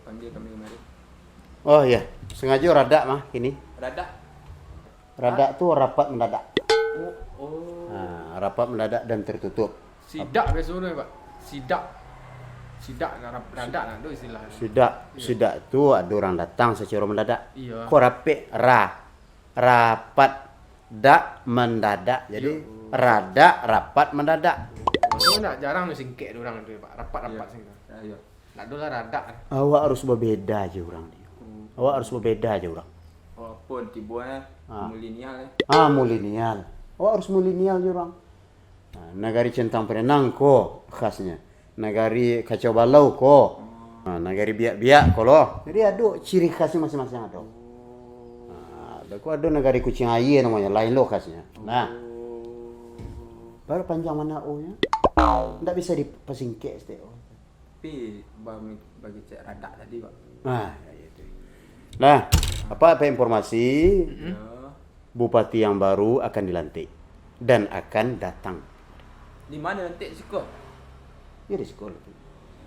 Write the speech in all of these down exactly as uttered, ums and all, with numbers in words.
Panggil kami kemari. Oh, iya. Sengaja radak mah kini. Radak? Radak tu rapat mendadak. Oh, oh. Ha, rapat mendadak dan tertutup. Sidak biasonyo, Pak. Sidak. Sidak, radak, nah, tu istilah. Sidak, iya. Sidak tu ado urang datang sacaro mendadak. Iya. Ko rapek, ra-, rapat, dak, mendadak. Jadi, iya. Radak, rapat, mendadak. Maksudnyo ndak jarang disingkek dek urang tu, Pak. Rapat-rapat. Iya. Singkek. Ya, iya. Ndak ado lah radak. Awak harus babeda jo urang, Dio. Hmm. Awak harus babeda jo urang. Oh, apo tibo, eh? Ah. Milenial, eh? Ah, milenial. Awak harus milenial jo urang. Ah, nagari centang perenang ko khasnyo. Nagari kacau balau ko. Hmm. Ah, nagari biak-biak ko lo. Jadi ado ciri khasnyo masing-masing ado. Oh. Ah, beko ado nagari kuciang aia namonyo, lain lo khasnyo. Nah. Oh. Baru panjang mano o-nyo. Ndak bisa dipasingkek saketek o. Tapi ba-, bagicek radak tadi, Pak. Nah, ya, ya, itu. Nah, apa, apa informasi? Mm-mm. Ya. Bupati yang baru akan dilantik dan akan datang. Di mano lantik, siko? Ya, di siko lah tu.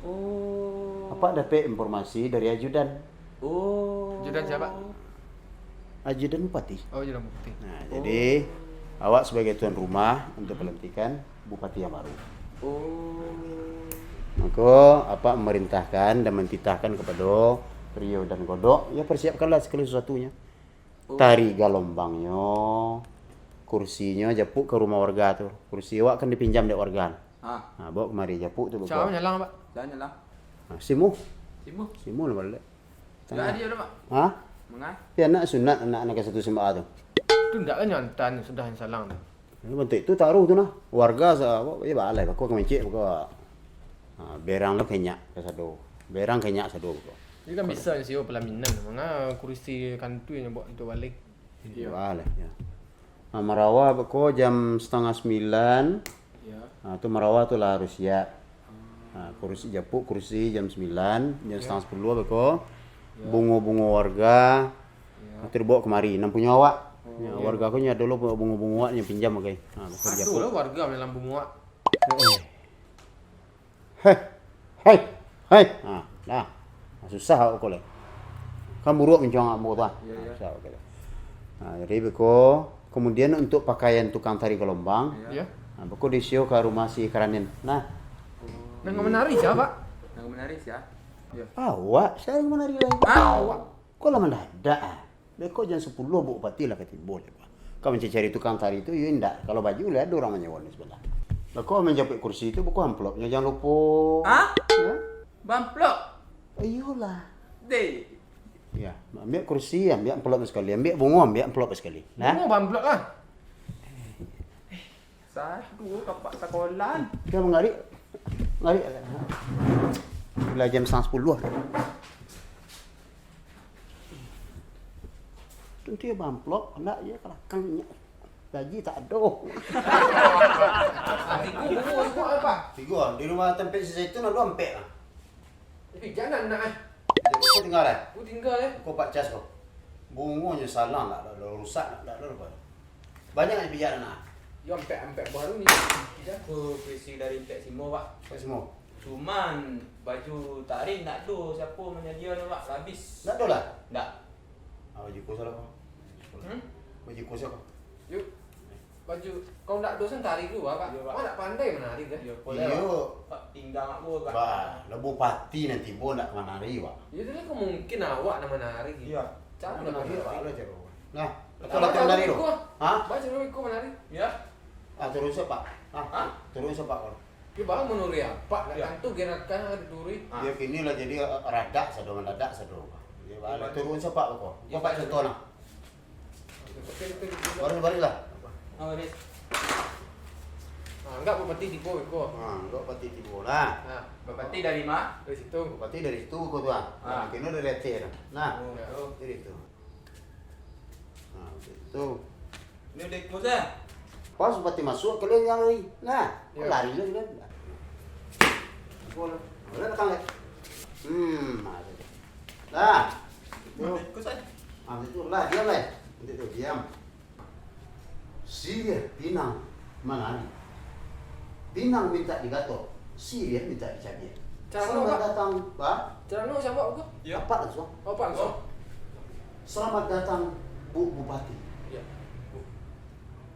Oh. Apa dapat informasi dari ajudan. Oh. Ajudan siapa? Ajudan Bupati. Oh, ajudan Bupati. Nah, oh. Jadi, awak sebagai tuan rumah untuk pelantikan Bupati yang baru. Oh. Mako, apa memerintahkan dan mentitahkan kepada Rio dan Godok, ya, persiapkanlah segala sesuatunya. Oh. Tari galombangnyo, kursinyo, japuk ka rumah warga tu. Kursi awak kan dipinjam dek warga. Ah. Nah, bawa kemari, japuk tu. Siapa nyalang, Pak? Siapa nyalang? Nah, Simu. Simu? Simu lah balik. Ndak ado, Pak? Hah? Mangai? Tapi anak sunat, anak, anak ka satu S M A tu. Tu ndak kan nyantan sudah nyalang tu. Ini bantuak tu taruh tu nah. Warga sa-, apa, ya, balai, bako ka mangecek, bako. Ha, berang lo kenyak ka sado. Berang kenyak sado bako. Jadi kan bisa sio pelaminan, manga kursi kantu yang buat untuk balik. Iya. Balai, ya. Ha, marawa bako jam setengah sembilan. Ya. Ha, tu marawa tu lah harus siap. Hmm. Ha, kursi, japuk kursi jam sembilan, jam setengah sepuluh beko. Ya. Bungo-bungo warga. Ya. Ha, tu dibawa kemari, nan punyo awak. Oh. Ya, warga ko nyo ado lo bungo-bungo awak nyo pinjam, oke. Ha, beko dijapuk. Ado lah warga dalam bungo awak. Heeh. Hei, hei, hei. Ha, dah. Susah awak ko lai. Kan buruak mincuang awak ko tu, ah. Ya, ya. Susah awak ko lai. Ha, jadi beko, kemudian untuk pakaian tukang tari galombang, ya. Ya. Ha, beko disio ka rumah si Karanin. Nah. Nan ka manari sia, Pak? Nan ka manari sia? Ya. Awak, sia nan ka manari lai? Ah, awak. Ko lah mandadak, ah. Beko jam sapuluah Bupati lah ka tibo lai. Ka mancari tukang tari tu, iyo indak. Kalau baju lah, ado urang manyewa di sabalah. Beko manjapuik kursi tu, beko amplopnyo jan lupo. Hah? Ya? Baamplop? Iyolah. Deh. Ya, ambiak kursi, ambiak amplop sakali. Ambiak bungo, ambiak amplop sakali. Nah. Bungo baamplop lah. Sah, duo kapak sakolah. Dah manggarik. Manggarik. Lah jam satangah sapuluah. Tantu iyo baamplop, handak iyo ka lakang nyo. Gaji tak ado. Tigo bungo, bungo apo? Tigo, di rumah tampek si Zaitun ado ampek lah. Tapi jan nak, eh. Ko tingga, eh? Ko tingga, eh? Ko Pak Cas ko. Bungonyo salang, ndak ado, rusak, ndak ado apo. Banyak nan pijak nak. Yo, ampek-ampek baru ni. Ko kursi dari Ampek Simo, Pak. Ampek Simo. Cuman baju tari ndak ado, siapo manyadiakan, Pak? Lah abih. Ndak ado lah? Ndak. Ah, baju ko salah, Pak. Hmm? Baju ko sia? Yo. Baju, kau ndak dosen tari dulu, Pak. Iyo, Pak. Kau ndak pandai manari, kan? Iyo, Pak. Iyo. Pak, pinggang aku agak. Bah, lah bupati nan tibo ndak manari, Pak. Iyo, tu kan mungkin awak nan manari. Iyo. Caro manari, Pak, lah caro. Nah, betul lah manari tu. Hah? Baco dulu iko manari. Iyo. Ah, turun siapa? Hah? Hah? Turun siapa kau? Yo, bah, manuri apak, nak tantu gerakan nan dituri. Ah. Yo, kini lah jadi, eh, radak sado, mandadak sado. Yo, bah, turun sapak ko. Yo, bah, contoh nah. Baru balik lah. Oh, baris. Ah, anggap bupati tibo ko. Ah, anggap bupati tibo lah. Ah. Bupati dari ma? Dari situ. Bupati dari situ ko tu, ah. Ah. Nah, kini dari ateh dah. Nah, oh, jadi tu. Nah, macam tu. Ini udah ikut, eh? Pas bupati masuk, kalian yang lari. Nah, lari lah kalian. Gol. Boleh datang, eh? Hmm, nah, itu. Nah. Udah ikut, eh? Ah, itu lah, diam lah. Nanti tu, diam. Siriah pinang manari. Pinang minta digatok, siriah minta dicabiak. Carano, Pak. Selamat datang, Pak. Carano siapa, Pak? Ya. Apak langsung. Oh, Pak langsung. Oh. Selamat datang, Bu Bupati. Ya. Bu.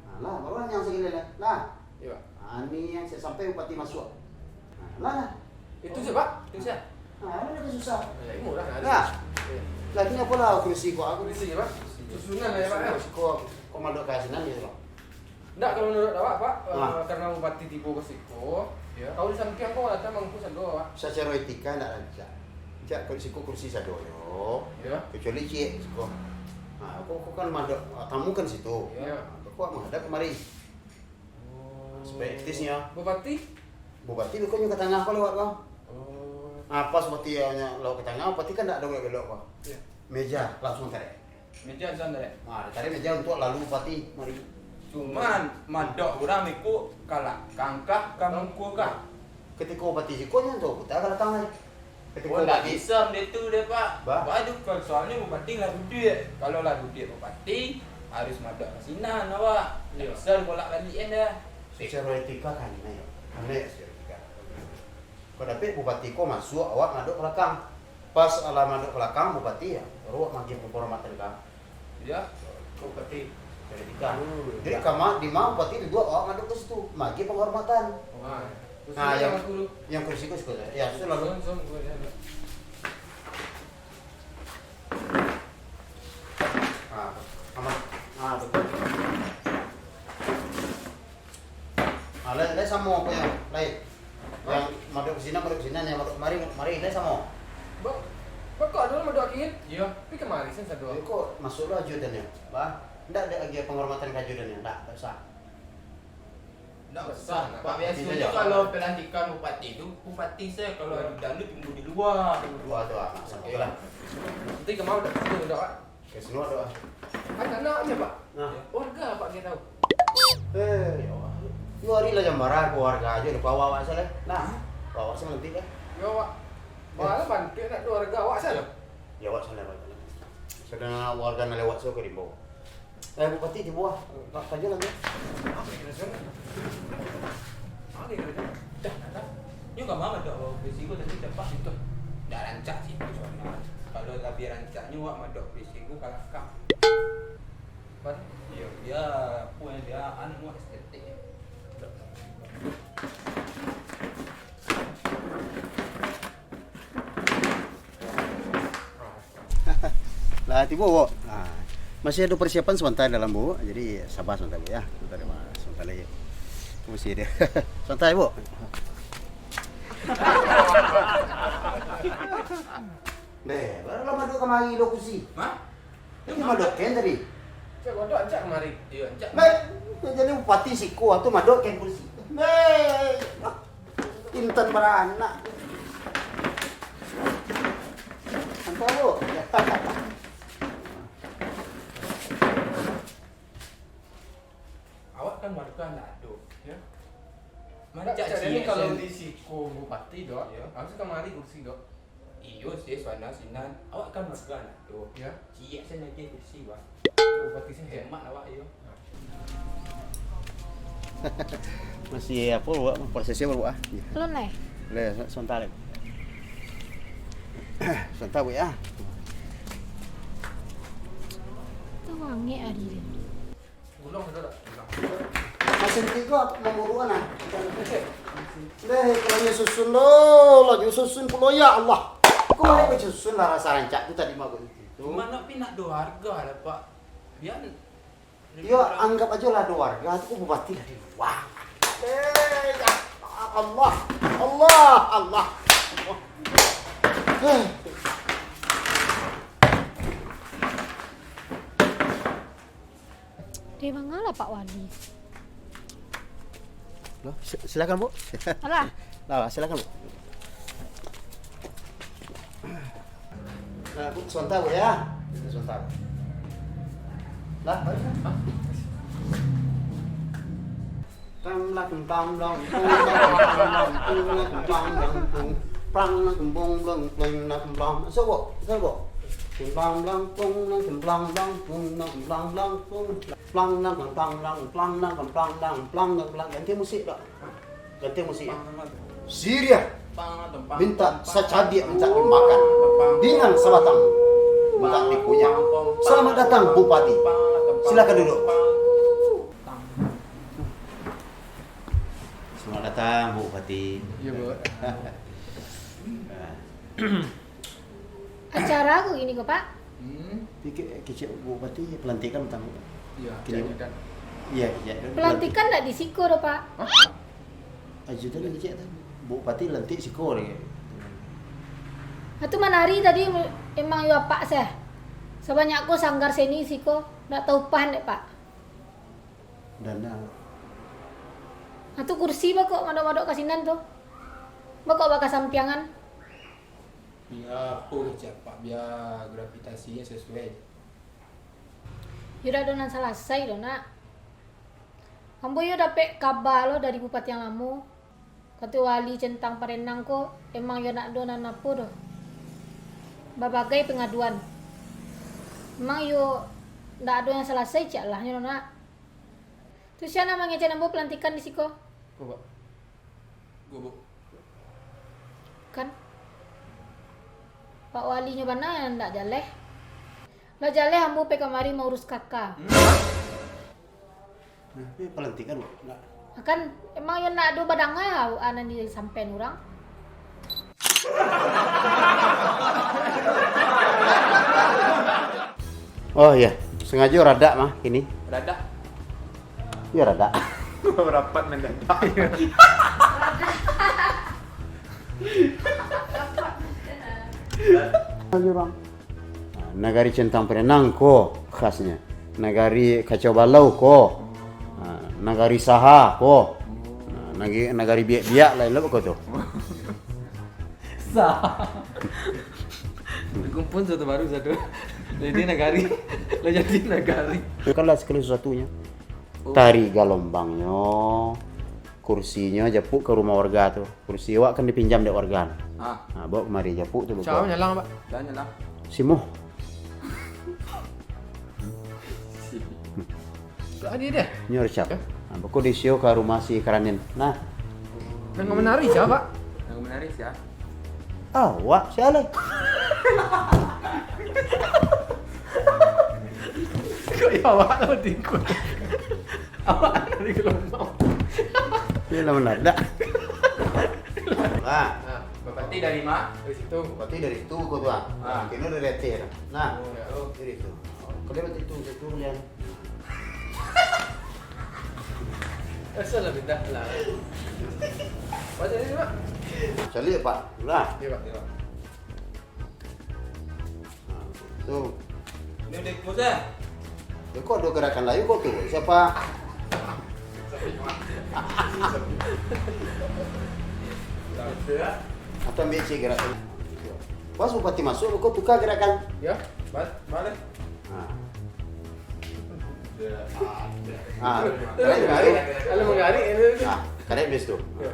Nah, lah, baru yang segini lah. Nah. Iya, Pak. Ah, ni yang saya sampai Bupati masuk. Nah, lah, lah. Itu saja, Pak. Itu saja. Nah, ini udah susah. Ya, murah lah. Nah. Iya. Lagi apa lah kursi kau? Kursi, Pak. Susunan lah ya, Pak, ya. Kursi kau, kau mandok ka sinan gitu, Pak. Ndak, kalau menurut awak, Pak, eh, karena Bupati tibo ka siko, ya, kalau di sampiang ko, ata mangku sado, Pak. Sacaro etika ndak rancak. Cak, kalau siko kursi sado yo. Ya. Kecuali ciek siko. Nah, ko, ko kan mandok, ah, tamu kan situ. Ya. Nah, ko manghadap kamari. Oh. Supaya etisnyo. Bupati? Bupati bukan ka tangah ko lewat ko. Oh. Nah, pas Bupati nyo lewat ka tangah, Bupati kan ndak ado belok-belok ko. Ya. Meja langsung tarik. Meja santai. Ha, ditarik meja untuak lalu Bupati mari. Cuman, mandok urang iko ka lakang kah, ka muko kah? Katiko Bupati siko nyo tu, puta ka lakang ai. Katiko Oh, ndak Bupati bisa benda tu deh, Pak. Bah? Bah, itu kan soalnyo Bupati lah duduak. Kalau lah duduak Bupati, harus mandok ka sinan awak. Ndak Iya. bisa dibolak-balik kan dah. Secara etika kan, yo. Aneh secara etika. Kok dapek Bupati ko masuak, awak mandok ka lakang. Pas alah mandok ka lakang Bupati, ya, baru awak magiah penghormatan ka. Ya, ka Bupati. Ka Bupati. Hmm, Jadi, ya. kama, di ma Bupati duduak, awak mandok ka situ, magiah penghormatan. Oh. Nah, Kursi yang, yang guru. yang kursi ko siko saja. Ya, sudah lalu. Zon, zon, gua lihat. Ah, aman. Ah, betul. Ah, lai, lai samo ko yang lain. Hah? Yang madok ka sinan, madok ka sinan, yang madok kamari, madok kamari, lai samo. Ba-, bako ado lah madok ka kiri? Iyo. Pi kamari sen sado. Yo, ko masuak lo ajudan nyo. Bah, ndak ado agiah penghormatan ka ajudan nyo. Ndak, ndak usah. Ndak usah. Pak, Pak, biasonyo saja. Kalau pelantikan bupati tu, bupati saja, kalau ajudan tu tunggu di lua. Tunggu di lua tu, ah, samo Oke. lah. Nanti kamari dak patuh dak, Pak? Ka siko doa. Kan anak aja, Pak. Nah. Warga, Pak, dia tahu. Eh, yo, yo, ari lah jan marah, ko warga aja, lupa awak, awak salah. Nah, Hah? awak salah nanti lah. Yo, Pak. Eh. Malah bantu nak dua warga awak salah. Ya, awak salah, awak salah. Sudah warga nak lewat, so, ka dimbau. Eh, Bupati di bawah. Pak, kerja lagi. Apa yang kena sana? Apa yang kena sana? Dah, dah, dah. Nyo ka ma mandok kursi ko tadi, dapat situ. Ndak rancak situ soalnyo. Kalau labiah rancaknyo, awak mandok kursi ko ka lakang. Pan? Iyo, dia, apo yang dia, anu, estetik. Lah, tibo, Buk. Nah, masih ado persiapan sabanta dalam, Buk. Jadi, saba sabanta, Buk, ya. Sabanta, sabanta lai. Masih ado. Sabanta, Buk. Deh, baru lah madok kamari lo kursi. Hah? Ini madok ken tadi. Cak, madok ancak kamari. Iyo, ancak. Nah, jadi bupati siko tu madok ken kursi. Nah. Intan baranak. Antah, Buk. Awak kan warga ndak ado, yo. Mancak Cak, jadi ciek kalau sen. Di siko bupati, Dok, Yo. harus kamari kursi, Dok. Iyo, sih, sana sinan. Awak kan warga ndak ado. Yo. Ciek sen lagi kursi, Bang. Bupati sen, Cak. Hemat awak, yo. Masih apo, Buk? Prosesnyo, Buk, ah? Alun lai. Lai, sabanta lai. Sabanta, Buk, yo. Tu wangi ari tu. Gulung sudah tak? Gulung. Masih tigo mamburuan, ah. Deh, kalau nyo susun lo, lah nyo susun pulo, ya Allah. Kok malah nyo susun lah rasa rancak tu tadi mah begitu. Cuma nak pi nak do harga lah, Pak. Biar Yo, anggap ajo lah ado warga tu, kok bupati lah di lua. Eh, ya Allah, Allah, Allah. Eh. Dari manga lah Pak Wali? Loh, si-, silakan, Bu. Alah. Lah, silakan, Bu. Nah, Bu, sabanta, Bu, yo. Sabanta. Lah, balik lah. Tang lah, tang, tang, tang, tang, tang, tang, tang, tang, tang, tang, tang, tang, tang, tang, tang, tang, tang. Masuk, Bu. Masuk, Bu. Tang, tang, tang, tang, tang, tang, tang, tang, tang, tang, tang, tang, tang. Plang, nang, plang, plang, nang, plang, nang, plang, plang, nang, plang. Ganti musik, Pak. Ganti musik, yo. Syria. Mintak sacabiak, mintak dimakan. Pinang sabatang, mintak dikunyah. Selamat datang, Bupati. Silakan duduk. Selamat datang, Bupati. Iya, Bu. Acara ko giko, Pak? Hmm. Pikir kecek Bupati pelantikan utama, Pak. Iya, kini, pelantikan. Iya, kecek. Pelantikan ndak di siko doh, Pak. Hah? Ajudan kecek tu. Bupati lantik siko deh. Atu manari tadi emang yo apak seh. Sabanyak ko sanggar seni siko, ndak tahu upah dek, Pak. Dana. Atu kursi bako madok-madok ka sinan tu. Bako bakasampiangan. Bia, oh, kecek apak, bia gravitasinyo sasuai. Yo dak ado nan salasai doh, Nak. Ambo yo dapek kaba lo dari bupati yang lamo. Kato wali centang parenang ko emang yo ndak ado nan apo doh. Babagai pengaduan. Emang yo ndak ado yang salasai cek alahnyo doh, Nak. Tu sia nan mangecek ambo pelantikan di siko? Ko, Pak. Gubuk. Kan? Pak Walinyo bana nan ndak jaleh. Lah jaleh ambo pai kamari maurus kaka. Hmm. Nah, tapi pelantikan, Pak. Ndak. Kan, emang yo ndak ado badanga, ah, nan disampaian urang. Oh iya, sengajo radak mah kini. Radak? Iya, radak. Rapat mendadak. Sengajo, Bang. Nah, nagari centang parenang ko khasnyo. Nagari kacau balau ko. Nah, nagari saha ko. Nah, nagari, nagari biak-biak lah elok ko tu. Sah. Dikumpul satu baru satu. Jadi nagari. Lah jadi nagari. Bukanlah segala sesuatunya. Oh. Tarik galombangnyo, kursinyo japuk ka rumah warga tu. Kursi awak kan dipinjam dek warga. Ah. Nah, bawa kemari, japuk tu. Siapa nyalang, Pak? Dah nyalang. Simuh. Kok ada dia? Nyo Richard. Ya? Nah, beko disio ka rumah si Karanin. Nah. Nan menari siapa, Pak? Nan menari siapa? Awak sia lai. Kok ya awak lo tingkun? Awak dari gelombang. Ini lah mendadak. Nah. Nah, bupati dari ma? Dari situ. Bupati dari situ ko tu, ah. Ah. Kini dari ateh. Nah. Oh, ya, oh. Dari situ. Kalian bupati tu, situ kalian. Asal lah pindah lah. Baca ni, Mak. Cari, Pak. Lah. Ya, Pak, ya, Pak. Nah, tu. Ini udah ikut, eh? Ya, kok ada gerakan lain kok tu? Siapa? Atau ambil cek gerakan. Pas bupati masuk, kok tukar gerakan? Ya, bas, balik. Nah. Ah, tarik, tarik. Kalau menggarik, ini tu. Ah, tarik bis tu. Ya.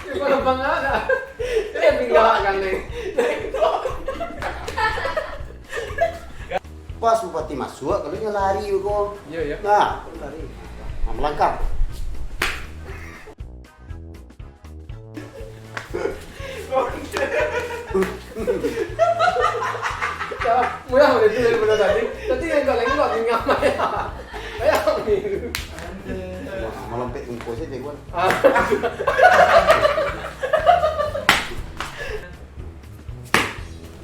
Kepala bangga dah. Dia tinggalkan ni. Pas bupati masuak, kalau nyo lari ko. Iyo, iyo. Nah, lari. Nah, melangkah. Murah boleh tu daripada tadi. Tadi yang kau lagi kau tinggal, Maya. Maya ni. Wah, malam pek bungkus saja, Wan. Ah.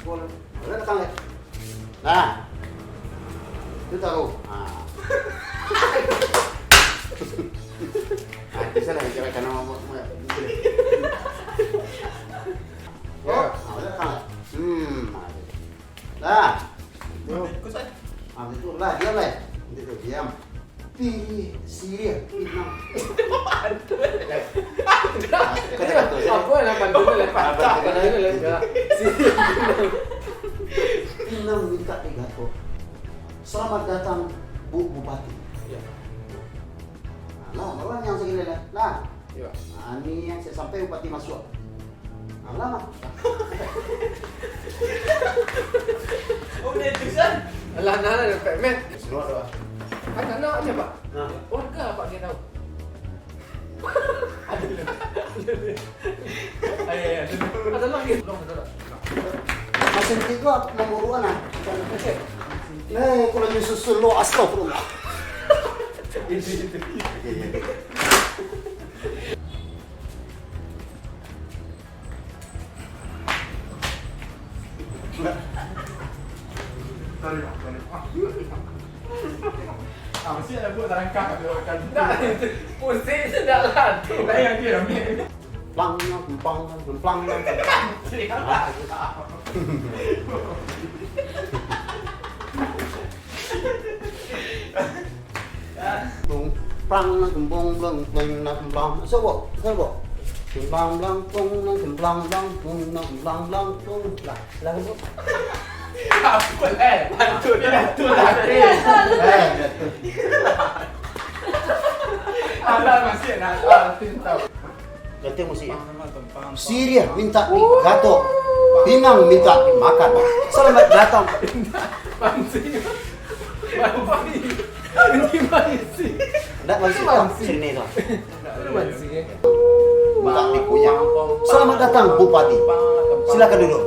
Gol. Boleh datang, eh? Nah. Itu tahu. Ah. Ah, bisa lah, kira-kira nama mau, mau, gitu. Ya. Oh, ah, boleh datang, eh? Hmm, nah, gitu. Nah. Ikut saya. Ah, betul lah, diam lah. Betul, diam. Pi-, sirih, pinang. Kata-kata saya. Apa lah pantun tu lah, patah. Apa tu? Pantun tu lah. Sirih, pinang. Pinang mintak digatok. Selamat datang, Bu Bupati. Ya. Nah, lah, bawa yang segini lah. Nah. Iya. Nah, ni yang saya sampai Bupati masuk. Alah. Oh, dia tu kan? Alah, nah, ada payment. Semua tu lah. Kan anaknya, Pak? Nah. Warga, Pak, dia tahu. Ada. Ayo, ayo, ayo. Ada lagi. Belum, ada. Mesin tiga mamuruk, nah. Eh, kalau nyusul lo, astagfirullah. Itu, itu. Iya, iya. Sorry, Bang, sorry. Ah, mesti ada buat tarangkah, ada buat kan. Tak, itu pusing sedap lah tu. Lain lagi, Rami. Plang, plang, plang, plang. Tung, plang, tung, bong, blong, blong, nak, blang. Siapa? Siapa? Tung, blang, blang, tung, nang, tung, blang, blang, tung, nang, tung, blang, blang, tung. Lah, lah, lah. Apa, eh? Bantu, bantu, bantu. Eh, jatuh. Alah, masih nak, ah, pintar. Ganti musik. Siriah minta digatok, pinang minta dimakan. Selamat datang. Pansing. Pansing. Ini pansing. Ndak pansing. Pansing. Sini, Bang. Lu pansing, eh? Minta dikunyah. Selamat datang, Bupati. Silakan duduk.